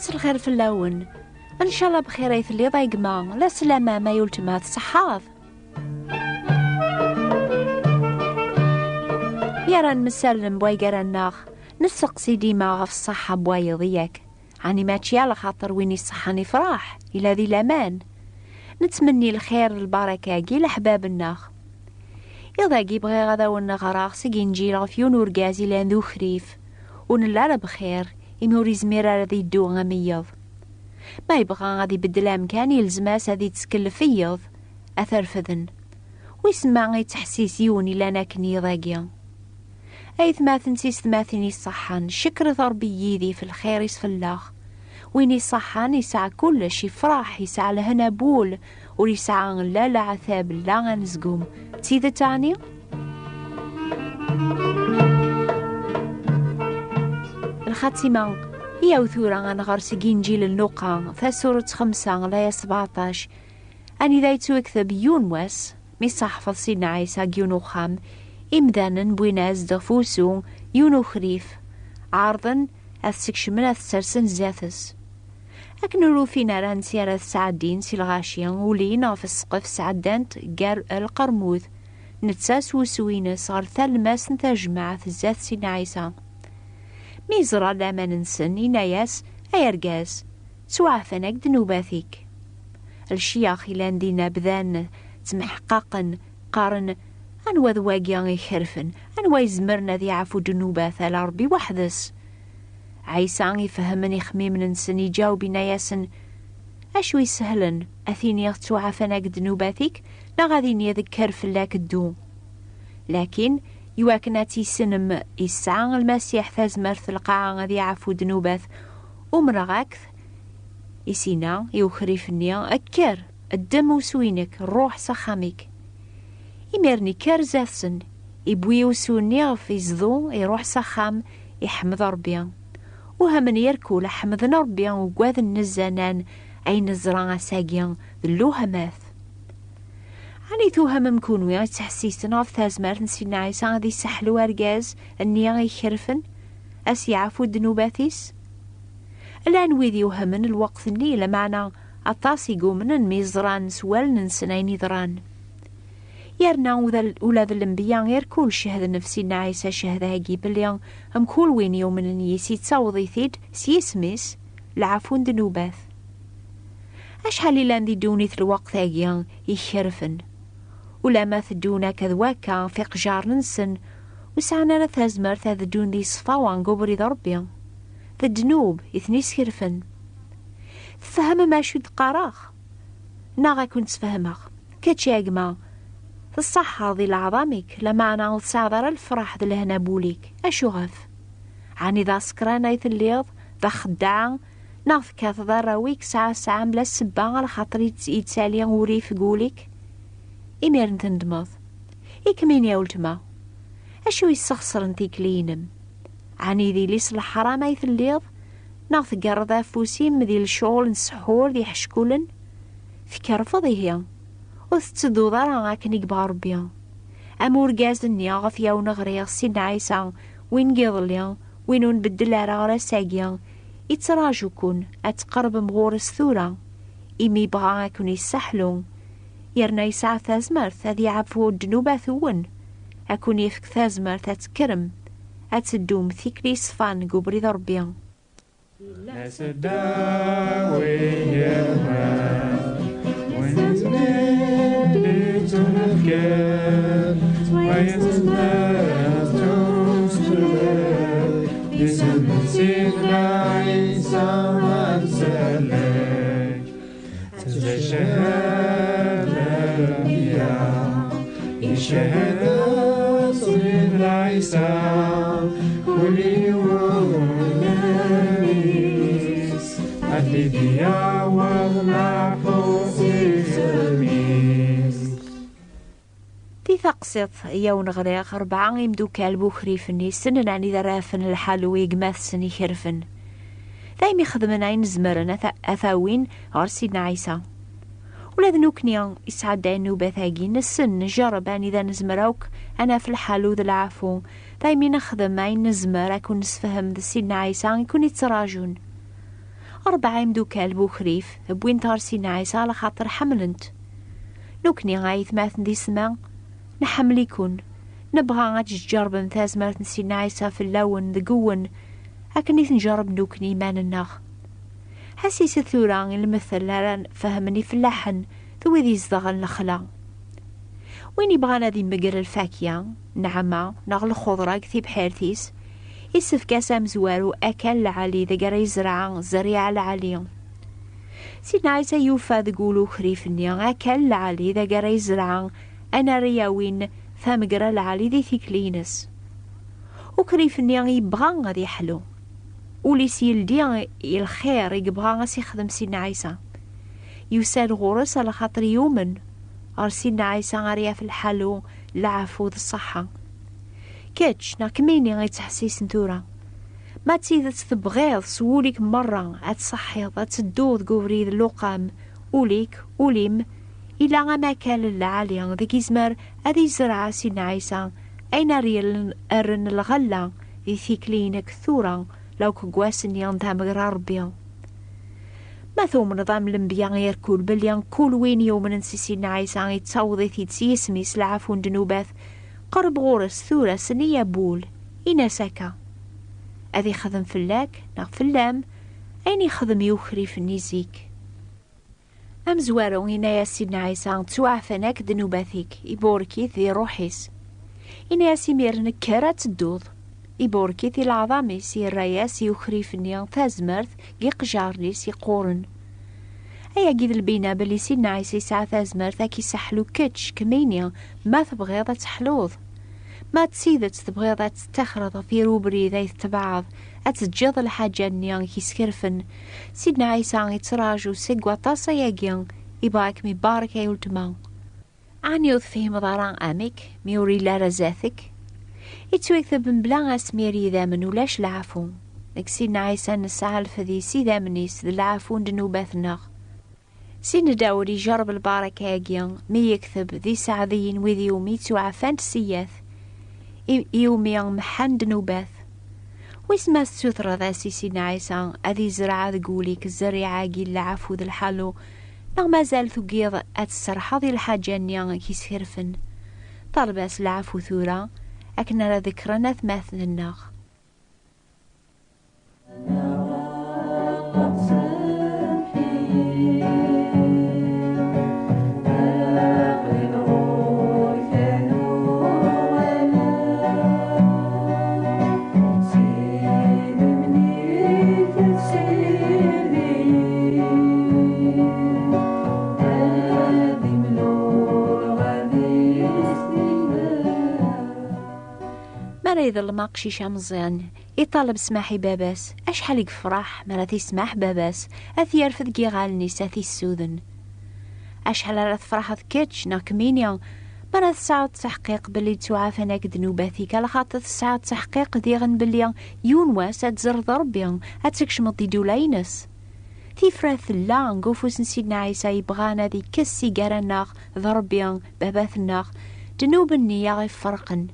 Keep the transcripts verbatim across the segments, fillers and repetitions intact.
Lxir fell-awen. Ncallah bxir ay telliḍ a gma, la slama ma yultma tṣeḥḥaḍ. Mi ara nmessalen n waygara-nneɣ, nesseqsi dima ɣef ṣṣeḥḥa n wayeḍ, yak ɛni mačči ala xaṭer win iṣeḥḥan ifraḥ, ila di laman. Nettmenni lxir d lbaraka-agi i leḥbab-nneɣ. Iḍ-agi bɣiɣ ad awen-ɣreɣ seg Inǧil ɣef yiwen urgaz ilan d ukrif, ur nelli ara bxir, imi ur izmir ara ad yeddu am yiḍ. Ma yebɣa ad ibeddel amkan, yelzem-as ad ittkellef i yiḍ, ad t-refden. Wissen ma ittḥessis yiwen ilan akken yiḍ-agi. Aytmaten d tisetmatin iṣeḥḥan, cekkret Ṛebbi yid-i f lxir-is fell-aɣ. Win iṣeḥḥan yesɛa kullec, ifraḥ, yesɛa lehna n wul, ur yesɛa la leɛtab la anezgum. D tidet ɛni? Lxatima, iyaw tura ad nɣer seg Inǧil n Luqa, tasuret xemsa, laya sbeɛṭac, anida yettwakteb yiwen wass, mi ṣaḥfeḍ Sidna Ɛisa deg yiwen uxxam, imdanen wwin-as-d ɣef wusu yiwen ukrif, ɛerḍen ad t-skecmen, ad t-sersen zdat-s. Akken ur ufin ara ansi ara t-sɛeddin si lɣaci, ulin ɣef ssqef, sɛeddan-t gar lqermud, netta s wusu-ines ɣer talemmast n tajmaɛt zdat Sidna Ɛisa. Mi yeẓra laman-nsen, yenna-yas: "Ay argaz, ttwaɛfan-ak ddnubat-ik." Lecyax ilan dinna bdan ttmeḥqaqen, qqaren: "Anwa d wagi ikerfen? Anwa izemren ad yeɛfu ddnubat ala Ṛebbi weḥd-s?" Ɛisa ifehmen ixemmimen-nsen, iǧaweb, inna-yasen: "Acu isehlen, ad t-iniɣ ttwaɛfan-ak ddnubat-ik, neɣ ad iniɣ kker fell-ak ddu?" Lakin, iwakken ad tt-issnem, isɛa Lmasiḥ tazmert lqaɛa ad yeɛfu ddnubat. "Umreɣ-ak-t," i s-inna i ukrif-nni, "kker, ddem usu-inek, ruḥ s axxam-ik." Imiren ikker zdat-sen, iwwi usu-nni ɣef izḍu, iruḥ s axxam, iḥmed Ṛebbi. Uhamen yerkul, ḥemden Ṛebbi, ugaden nezzeh, nnan: "Ayen neẓra ass-agi d lluhmat." Ɛni tuhamem kunwi ad ttḥessisen ɣef tazmert n Sidna Ɛisa ad isseḥlu argaz-nni ikerfen, ad s-yeɛfu ddnubat-is? Llan wid yuhmen lweqt-nni, lameɛna aṭas i yumnen mi ẓran s wallen-nsen ayen yeḍran. Yerna ula d, ula d lenbiya irkul cehden ɣef Sidna Ɛisa cehda-agi belli mkul win yumnen yis-s yettaweḍ-it-id s yisem-is leɛfu n ddnubat. Acḥal i llan di ddunit lweqt-agi ikerfen, ulamma teddun akka d wakka ɣef iqejjaren-nsen, ur sɛan ara tazmert ad ddun di ṣṣfawa deg ubrid n Ṛebbi. D ddnub i ten-iskerfen. Tfehmem acu d-qqareɣ? Neɣ ad ken-sfehmeɣ? Kečč a gma, tṣaḥḥaḍ di leɛḍam-ik, lameɛna ur tesɛiḍ ara lefraḥ d lehna n wul-ik. Acuɣef? Ɛni d asekran ay telliḍ, d axeddaɛ, neɣ tekkateḍ arraw-ik saɛa saɛa mebla ssebba, alaxaṭer i tt-, yettali urrif deg wul-ik? Imiren tendmeḍ. I kemmini a weltma, acu yessexṣren tikli-inem? Ɛni d ilis n leḥram ay telliḍ, neɣ tgerreḍ afus-im di lecɣal n ssḥur d iḥeckulen? Tkerfeḍ ihi, ur tettedduḍ ara akken i yebɣa Ṛebbi. Am urgaz-nni ɣef yawen ɣriɣ, Sidna Ɛisa, win n yiḍelli, win ur nbeddel ara ɣer ass-agi, ittraǧu-ken ad tqerbem ɣur-s tura, imi yebɣa ad ken-isseḥlu, yerna yesɛa tazmert ad yeɛfu ddnubat-nwen, ad ken-yefk tazmert ad tekkrem, ad teddum tikli ṣfan deg ubrid n Ṛebbi. Yella seddaw igerdan, win yettnadi ttnefkar, ma yettnadi ttnefkar, isem n Sidna Ɛisa ad nsellek. Teched Anbiya, iched Sidna Ɛisa, kul yiwen ad t-id-yaweḍ leɛfu s isem-is. Di taqsiṭ i awen-ɣriɣ, rebɛa imdukal n ukrif-nni ssnen anida ara afen lḥalu i gma-tsen ikerfen. Daymi xedmen ayen zemren ad t-, ad t-awin ɣer Sidna Ɛisa. Ula d nukni isɛeddayen nnubat-agi, nessen, njerreb anida nezmer akk ad naf lḥalu d leɛfu. Daymi nexdem ayen nezmer ad ken-nessefhem d Sidna Ɛisa i ken-ittraǧun. Rebɛa imdukal n ukrif wwin-t ɣer Sidna Ɛisa, ala xaṭer ḥemmlen-t. Nukni, aytmaten di ssma, nḥemmel-iken. Nebɣa ad tǧerbem tazmert n Sidna Ɛisa fell-awen deg-wen, akken i t-njerreb nukni iman-nneɣ. Ḥassiset tura i lmettel ara fehmen ifellaḥen d wid izedɣen lexla. Win ibɣan ad imegger lfakya, nneɛma, neɣ lxeḍra deg tibḥirt-is, issefk-as amezwaru akal lɛali deg ara yezreɛ zzerriɛa lɛali. Sidna Ɛisa yufa deg wul ukrif-nni akal lɛali deg ara yezreɛ ayen ara yawin tamegra lɛali di tikli-ines. Ukrif-nni yebɣa ad iḥlu. Ul-is yeldi i lxir i yebɣa ad s-ixdem Sidna Ɛisa. Yusa-d ɣur-s ala xaṭer yumen ɣer Sidna Ɛisa ara yaf lḥalu, leɛfu d ṣṣeḥḥa. Kečč neɣ kemmini yettḥessisen tura, ma d tidet tebɣiḍ s wul-ik merra ad tṣeḥḥiḍ, ad tedduḍ deg ubrid n luqam, ul-ik, ul-im, ila amakal n lɛali deg izmer ad izreɛ Sidna Ɛisa ayen ara yellen rren lɣella di tikli-inek tura, law deg wass-nni n tamegra n Rebbi. Ma tumneḍ am lenbiya irkul belli kul win yumnen s Sidna Ɛisa yettaweḍ-it-id s yisem-is leɛfu n ddnubat, qerreb ɣur-s tura s nniya n wul, in-as akka. Ad ixdem fell-ak neɣ fell-am ayen ixdem i ukrif-nni zik. Amezwaru, yenna-yas Sidna Ɛisa, ttwaɛfan-ak ddnubat-ik, iburek-it di ṛṛuḥ-is. Yenna-yas imiren kker ad tedduḍ. Iburek-it i leɛḍam-is, yerra-yas i ukrif-nni tazmert deg iqejjaren-is yeqquren. Ayagi d lbina belli Sidna Ɛisa yesɛa tazmert ad k-isseḥlu kečč, kemmini, ma tebɣiḍ ad teḥluḍ. Ma d tidet tebɣiḍ ad tettaxreḍ ɣef yir ubrid ay tettebɛeḍ, ad teǧǧeḍ lḥaǧa-nni i k-iskerfen, Sidna Ɛisa yettraǧu seg waṭas ayagi, ibɣa ad kem-ibarek ay uletma. Ɛni ur tefhimeḍ ara amek mi ur yelli ara zdat-k? Yettwakteb mebla asmir yidammen ulac leɛfu. Deg Sidna Ɛisa nesɛa lfed-is idammen-is d leɛfu n ddnubat-nneɣ. Sidna Dawed ijerreb lbaraka-agi mi yekteb d iseɛdiyen wid iwumi ttwaɛfan-d s yat, i, iwumi mḥan ddnubat. Wis ma tessutreḍ-as i Sidna Ɛisa ad izreɛ deg wul-ik zzerriɛa-agi n leɛfu d lḥalu, neɣ mazal tugiḍ ad tserḥeḍ i lḥaǧa-nni i k-iskerfen? Ṭaleb-as leɛfu tura, akken ara ḍekkren atmaten-nneɣ. Mi ara yeḍlem aqcic ameẓyan, iṭaleb ssmaḥ i baba-s. Acḥal i yefṛeḥ mi ara t-ismaḥ baba-s, ad t-yerfed deg yiɣallen-is, ad t-issuden. Acḥal ara tefṛeḥeḍ kečč neɣ kemmini mi ara tesɛuḍ ttaḥqiq belli ttwaɛfan-ak ddnubat-ik, alaxaṭer tesɛiḍ ttaḥqiq diɣen belli yiwen wass ad tzerreḍ Ṛebbi, ad tkecmeḍ di ddula-ines. Tifrat tella deg ufus n Sidna Ɛisa yebɣan ad ikkes si gar-aneɣ d Ṛebbi, Baba-tneɣ, ddnub-nni i aɣ-iferqen.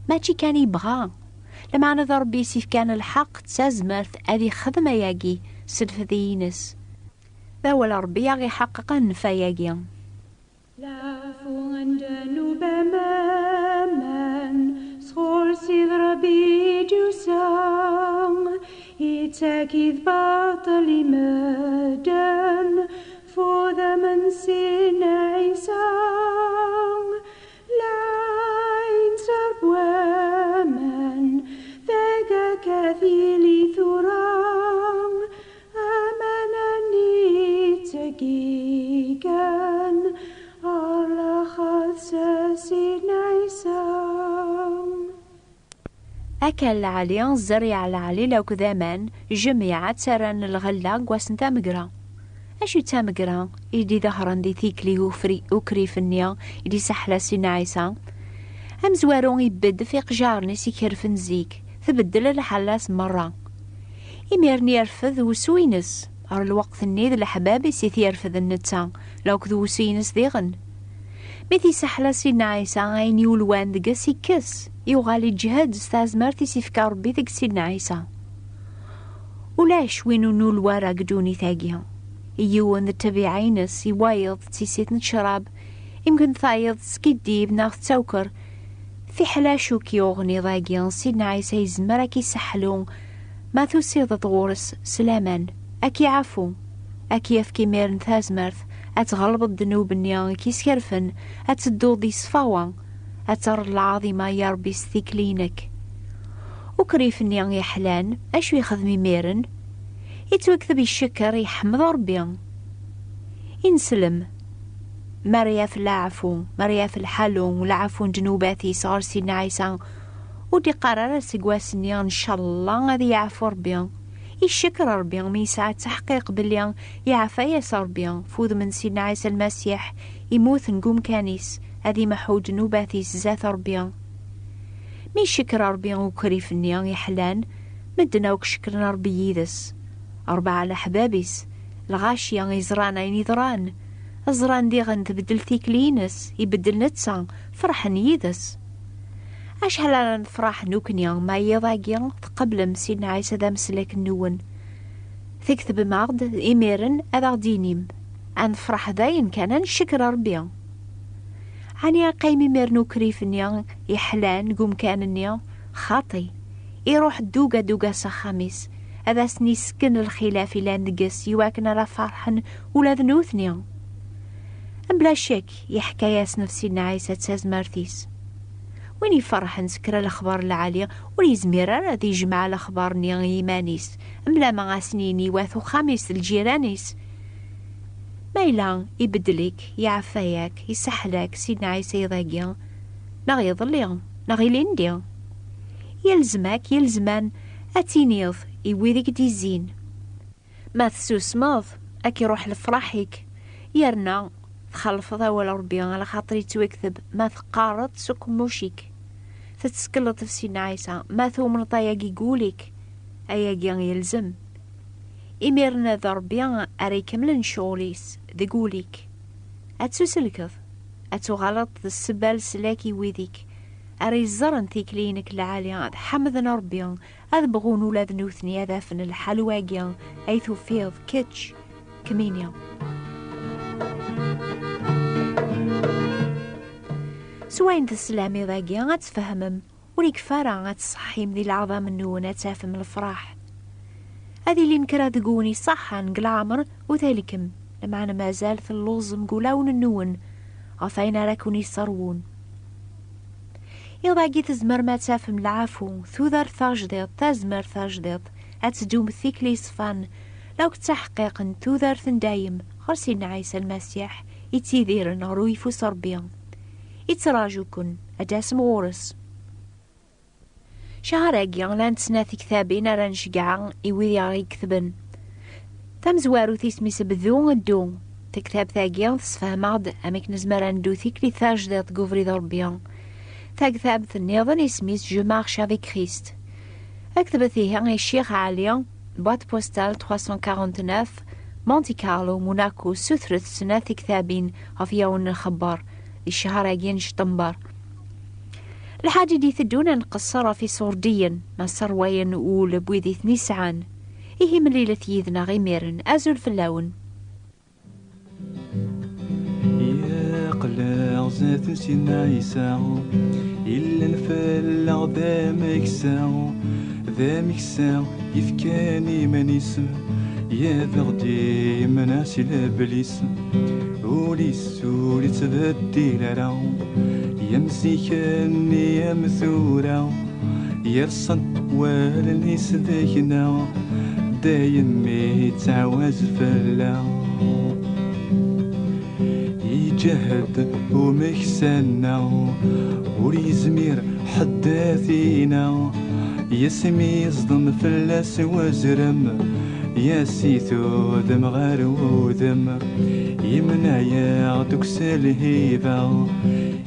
Mačči kan yebɣa, lameɛna d Ṛebbi i s-ifkan lḥeqq d tazmert ad ixdem ayagi s lfed-ines. D awal Ṛebbi i aɣ-iḥeqqeqen ɣef wayagi. Leɛfu n ddnub am aman, sɣur Sidi Ṛebbi i d-yusa, ittak-it baṭel i medden, f udem n Sidna Ɛisa. La inser n waman, deg akka tili tura, aman-nni ttgiggan, ar laxert s Sidna Ɛisa. Akal lɛali, zzerriɛa lɛali, lakk d aman, jmiɛ ttarran lɣella deg wass n tamegra. Acu d tamegra i d-iḍehren di tikli ufri-, ukrif-nni i d-isaḥla Sidna Ɛisa? Amezwaru ibedd f iqjaren-is ikerfen zik, tbeddel lḥala-s merra. Imiren yerfed wusu-ines, ɣer lweqt-nni d leḥbab-is i t-yerfden netta, lakk d wusu-ines diɣen. Mi t-isaḥla Sidna Ɛisa, ayen yulwan deg-s ikkes, yuɣal iǧhed s tazmert i s-ifka Ṛebbi deg Sidna Ɛisa. Ulac win ur nul wara deg ddunit-agi. Yiwen d ttabiɛa-ines, i wayeḍ d tissit n ccrab, imken tayeḍ teskiddib neɣ tettawker. Fiḥel acu k-yuɣen iḍ-agi, Sidna Ɛisa yezmer ad k-isseḥlu ma tusiḍeḍ ɣur-s s laman, ad k-iɛafu, ad k-yefk imiren tazmert ad tɣelbeḍ ddnub-nni i k-iskerfen, ad tedduḍ di ṣṣfawa, ad terreḍ lɛaḍima i Ṛebbi s tikli-inek. Ukrif-nni yeḥlan, acu yexdem imiren? Yettwakteb icekkeṛ, iḥemmed Ṛebbi. Ineslem, mi ara yaf leɛfu, mi ara yaf lḥalu, leɛfu n ddnubat-is ɣer Sidna Ɛisa, ur d-iqqar ara seg wass-nni, ncallah ad yeɛfu Ṛebbi. Icekkeṛ Ṛebbi mi yesɛa ttaḥqiq belli iɛfa-yas Ṛebbi f udem n Sidna Ɛisa Lmasiḥ, imuten deg umkan-is, ad imeḥḥu ddnubat-is zdat Ṛebbi. Mi icekkeṛ Ṛebbi ukrif-nni yeḥlan, medden akk cekkren Ṛebbi yid-s. Ṛebɛa leḥbab-is, lɣaci i ẓran ayen yeḍran, ẓran diɣen tbeddel tikli-ines, ibeddel netta, ferḥen yid-s. Acḥal ara nefṛeḥ nukni ma yiḍ-agi tqeblem Sidna Ɛisa d ameslak-nwen? Tektbem-aɣ-d imiren ad aɣ-d-inim, ad nefṛeḥ dayen kan, ad ncekkeṛ Ṛebbi. Ɛni iqqim imiren ukrif-nni yeḥlan deg umkan-nni? Xaṭi, iruḥ duga duga s axxam-is, ad asen-isken lxilaf ilan deg-s iwakken ara ferḥen ula d nutni. Mebla ccek, yeḥka-yasen ɣef Sidna Ɛisa d tazmert-is. Win iferḥen s kra lexbar lɛali ur yezmir ara ad ijmeɛ lexbar-nni i yiman-is, mebla ma ad asen-yini wat uxxam-is d lǧiran-is. Ma yella ibeddel-ik, iɛeffa-yak, iseḥḥel-ak Sidna Ɛisa iḍ-agi, neɣ iḍelli, neɣ ilindi, yelzem-ak, yelzem-an ad tiniḍ i wid i k-d-izzin. Ma tessusmeḍ, ad k-iruḥ lefraḥ-ik, yerna txalfeḍ awal Ṛebbi, alaxaṭer ittwakteb: "Ma teqqareḍ s uqemmuc-ik, tettkelleḍ ɣef Sidna Ɛisa, ma tumneḍ ayagi deg wul-ik, ayagi yelzem." Imiren ad Ṛebbi ara ikemmlen ccɣel-is deg wul-ik. Ad tuselkeḍ, ad tuɣaleḍ d ssebba leslak i wid-ik ara iẓẓren tikli-inek lɛali, ad ḥemden Ṛebbi, ad bɣun ula d nutni ad afen lḥal wagi ay tufiḍ kečč, kemmini. S wayen teslam iḍ-agi ad tfehmem, ur yekfi ara ad tṣeḥḥim di leɛḍam-nwen, ad tafem lefraḥ. Ad ilin kra deg-wen iṣaḥḥan deg leɛmer u talkem, lameɛna mazal telluẓem deg wulawen-nwen ɣef wayen ara ken-isserwun. Iḍ-agi tzemrem ad tafem lɛafu, tudert tajdiṭ, tazmert tajdiṭ, ad teddum tikli iṣfan, law yettaḥqiqen tudert n dayem ɣer Sidna Ɛisa Lmasiḥ, ittidiren ɣer uyeffus Ṛebbi. Ittraǧu-ken ad d-tasem ɣur-s. Cahar-agi, llant snat tektabin ara nceggeɛ i wid i aɣ-iketben. Tamezwarut isem-is Bdu, Ddu. Taktabt-agi tessefhem-aɣ-d amek nezmer ad neddu tikli tajdiṭ deg ubrid n Ṛebbi. Taktabt nniḍen isem-is Je marche avec Christ. Ktbet ihi i Ccix Ɛli, boîte postale trois cent quarante-neuf, Monte Carlo, Monaco, sutret snat tektabin ɣef yawen nxebber di cchar-agi n Ctember. Lḥaǧ i d-iteddun ad nqeṣṣer ɣef iṣurdiyen, ma sserwayen ul n wid i ten-isɛan. Ihi mlilet yid-neɣ imiren. Azul fell-awen. Aql-aɣ zdat n Sidna Ɛisa, illan fell-aɣ d ameksa, d ameksa yefkan iman-is, ad aɣ-d-imneɛ si leblis. Ul-is ur ittbeddil ara, am zik-nni am tura, yerṣa-d wallen-is deg-neɣ, dayem ittɛawaz fell-aɣ. Iǧehhed umeksa-nneɣ, ur yezmir ḥedd ad t-ineɣ, yasmi yeẓdem fell-as wazrem, yas-itudem ɣer wudem, yemneɛ-yaɣ tukksa lhiba,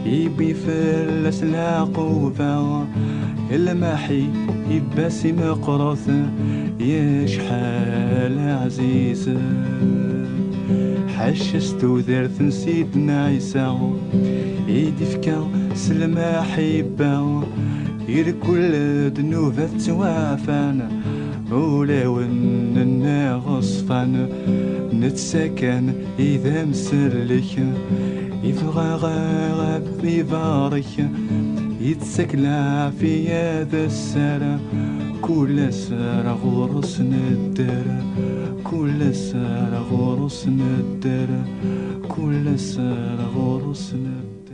iwwi fell-as leɛquba, lmaḥibba-s i meqqret, yecḥal ɛziz. Ḥaca s tudert n Sidna Ɛisa, i d-ifka s lmaḥibba, irkul ddnubat ttwaɛfan, Ulawen n iɣeṣfan, netta kan i d amsellek, ibɣa ad ibarek, yettak lɛafiya d sser, kul ass ar ɣur-s nedder, kul ass ar ɣur-s nedder, kul ass ar ɣur-s nedder.